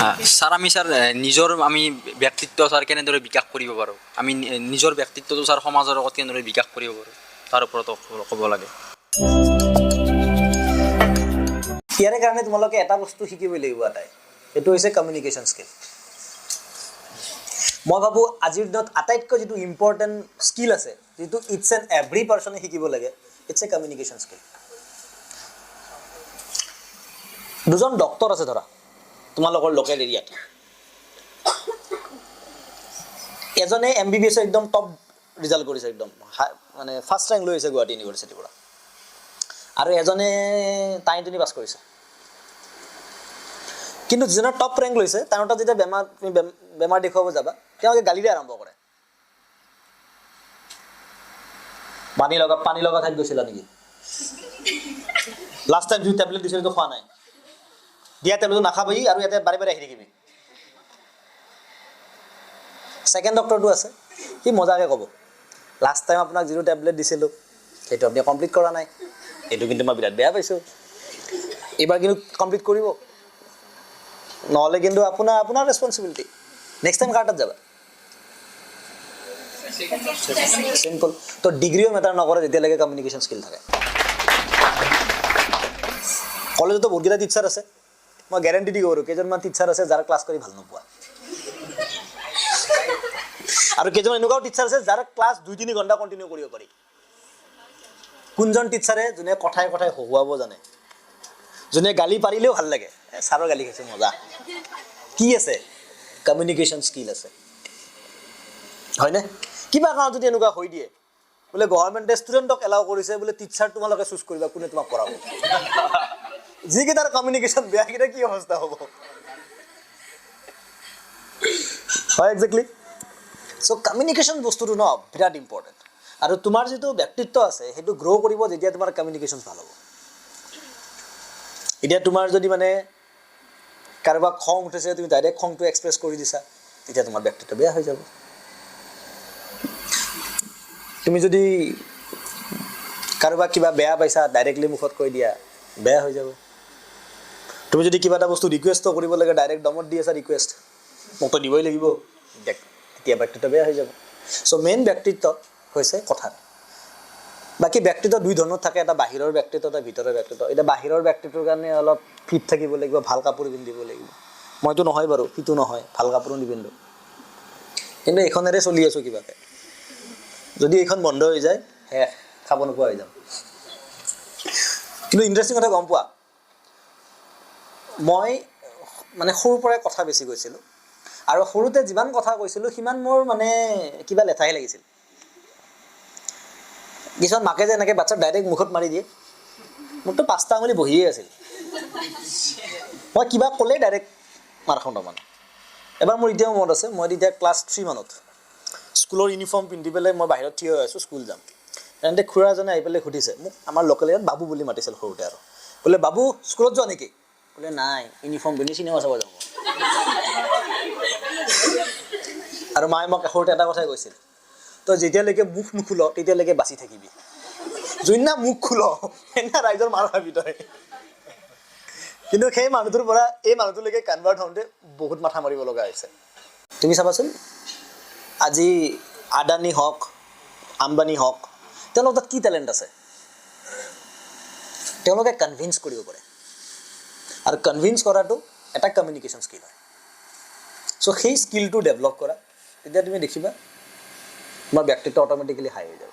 Sir, আমি sir নিজৰ আমি ব্যক্তিত্ব ছাৰ কেনেদৰে বিকাশ কৰিব পাৰোঁ, আমি নিজৰ ব্যক্তিত্বটো ছাৰ সমাজৰ লগত কেনেদৰে বিকাশ কৰিব পাৰোঁ, তাৰ ওপৰতো ক'ব লাগে। ইয়াৰে কাৰণে তোমালোকে এটা বস্তু শিকিবই লাগিব এটাই, সেইটো হৈছে কমিউনিকেশ্যন স্কিল। মই ভাবোঁ আজিৰ দিনত আটাইতকৈ যিটো ইম্পৰ্টেণ্ট স্কিল আছে, যিটো ইটছ এণ্ড এভৰি পাৰ্চনে শিকিব লাগে, it's a communication skill. দুজন ডক্তৰ আছে ধৰা তোমালোকৰ লোকেল এৰিয়াত, এজনে এম বি বি এছৰ একদম টপ ৰিজাল্ট কৰিছে, একদম মানে ফাৰ্ষ্ট ৰেংক লৈ আহিছে গুৱাহাটী ইউনিভাৰ্চিটিৰ পৰা, আৰু এজনে টানি টুনি পাছ কৰিছে। কিন্তু যিজনে টপ ৰেংক লৈছে তেওঁৰ তাত যেতিয়া বেমাৰ, তুমি বেমাৰ দেখুৱাব যাবা, তেওঁলোকে গালিৰে আৰম্ভ কৰে। পানী লগা ঠাইত গৈছিলা নেকি? লাষ্ট টাইম যিটো টেবলেট দিছিল সেইটো খোৱা নাই, দিয়া টেবলেটটো নাখাবি আৰু ইয়াতে বাৰে বাৰে আহি থাকিবি। ছেকেণ্ড ডক্টৰটো আছে, সি মজাকৈ ক'ব, লাষ্ট টাইম আপোনাক যিটো টেবলেট দিছিলোঁ সেইটো আপুনি কমপ্লিট কৰা নাই, এইটো কিন্তু মই বিৰাট বেয়া পাইছোঁ, এইবাৰ কিন্তু কমপ্লিট কৰিব, নহ'লে কিন্তু আপোনাৰ ৰেচপনচিবিলিটি। নেক্সট টাইম কাৰ তাত যাবা? চিম্পল। তো ডিগ্ৰীও মেটাৰ নকৰে যেতিয়ালৈকে কমিউনিকেশ্যন স্কিল থাকে। কলেজতো বহুতকেইটা টিচাৰ আছে, মই গেৰেণ্টি দি কৰোঁ কেইজনমান টিচাৰ আছে যাৰ ক্লাছ কৰি ভাল নোপোৱা, আৰু কেইজনমান এনেকুৱাও টিচাৰ আছে যাৰ ক্লাছ 2-3 ঘণ্টা কণ্টিনিউ কৰিব পাৰি। কোনজন টিচাৰে যোনে কথাই কথাই হহুৱাব জানে, যোনে গালি পাৰিলেও ভাল লাগে, ছাৰৰ গালি খাইছে মজা, কি আছে? কমিউনিকেশ্যন স্কিল আছে, হয়নে? কিবা কাৰণত যদি এনেকুৱা হৈ দিয়ে বোলে গভৰ্ণমেণ্টে ষ্টুডেণ্টক এলাউ কৰিছে, বোলে টিচাৰ তোমালোকে চুজ কৰিবা কোনে তোমাক পঢ়াব, যিকেইটাৰ কমিউনিকেশ্যন বেয়া সেইকেইটাৰ কি অৱস্থা হ'ব? হয়, একজেক্টলি। চ' কমিউনিকেশ্যন বস্তুটো ন বিৰাট ইম্পৰ্টেণ্ট, আৰু তোমাৰ যিটো ব্যক্তিত্ব আছে সেইটো গ্ৰ' কৰিব যেতিয়া তোমাৰ কমিউনিকেশ্যন ভাল হ'ব। এতিয়া তোমাৰ যদি মানে কাৰোবাক খং উঠিছে, তুমি ডাইৰেক্ট খংটো এক্সপ্ৰেছ কৰি দিছা, তেতিয়া তোমাৰ ব্যক্তিত্ব বেয়া হৈ যাব। তুমি যদি কাৰোবাক কিবা বেয়া পাইছা, ডাইৰেক্টলি মুখত কৈ দিয়া, বেয়া হৈ যাব। তুমি যদি কিবা এটা বস্তু ৰিকুৱেষ্টো কৰিব লাগে, ডাইৰেক্ট দমত দি আছা ৰিকুৱেষ্ট, মোকতো দিবই লাগিব, তেতিয়া ব্যক্তিত্ব বেয়া হৈ যাব। চ' মেইন ব্যক্তিত্ব হৈছে কথাত। বাকী ব্যক্তিত্ব দুই ধৰণৰ থাকে, এটা বাহিৰৰ ব্যক্তিত্ব, এটা ভিতৰৰ ব্যক্তিত্ব। এতিয়া বাহিৰৰ ব্যক্তিত্বৰ কাৰণে অলপ ফিট থাকিব লাগিব, ভাল কাপোৰ পিন্ধিব লাগিব। মইতো নহয় বাৰু, ফিটো নহয়, ভাল কাপোৰো নিপিন্ধো, কিন্তু এইখনেৰে চলি আছোঁ কিবাকৈ। যদি এইখন বন্ধ হৈ যায় শেষ, খাব নোপোৱা হৈ যাম। কিন্তু ইণ্টাৰেষ্টিং কথা গম পোৱা, মই মানে সৰুৰ পৰাই কথা বেছি কৈছিলোঁ, আৰু সৰুতে যিমান কথা কৈছিলোঁ সিমান মোৰ মানে কিবা লেঠাহে লাগিছিল। কিছুমান মাকে যে এনেকৈ বাচ্ছাক ডাইৰেক্ট মুখত মাৰি দিয়ে, মোৰতো 5টা আঙুলি বহিয়ে আছিল, মই কিবা ক'লেই ডাইৰেক্ট মাৰ খাওঁ তাৰমানে। এবাৰ মোৰ এতিয়াও মনত আছে, মই তেতিয়া ক্লাছ 3 মানত স্কুলৰ ইউনিফৰ্ম পিন্ধি পেলাই মই বাহিৰত থিয় হৈ আছোঁ, স্কুল যাম। তেনেতে খুৰা এজনে আহি পেলাই সুধিছে মোক, আমাৰ লোকেল এৰিয়াত বাবু বুলি মাতিছিল সৰুতে, আৰু বোলে বাবু স্কুলত যোৱা নেকি? বোলে নাই, ইউনিফৰ্ম পিন্ধি চিনেমা চাব যাব। আৰু মায়ে মোক সৰুতে এটা কথাই কৈছিল, তই যেতিয়ালৈকে মুখ নুখোল তেতিয়ালৈকে বাচি থাকিবি, যোনদিনা মুখ খোল সেইদিনা ৰাইজৰ মাৰ খাবি তই। কিন্তু সেই মানুহটোৰ পৰা এই মানুহটোলৈকে কনভাৰ্ট হওঁতে বহুত মাথা মাৰিব লগা হৈছে। তুমি চাবাচোন, আজি আদানী হওক, আম্বানী হওক, তেওঁলোকৰ তাত কি টেলেণ্ট আছে? তেওঁলোকে কনভিন্স কৰিব পাৰে, আৰু কনভিন্স কৰাটো এটা কমিউনিকেশ্যন স্কিল হয়। চ' সেই স্কিলটো ডেভেলপ কৰা, তেতিয়া তুমি দেখিবা তোমাৰ ব্যক্তিত্ব অট'মেটিকেলি হাই হৈ যাব।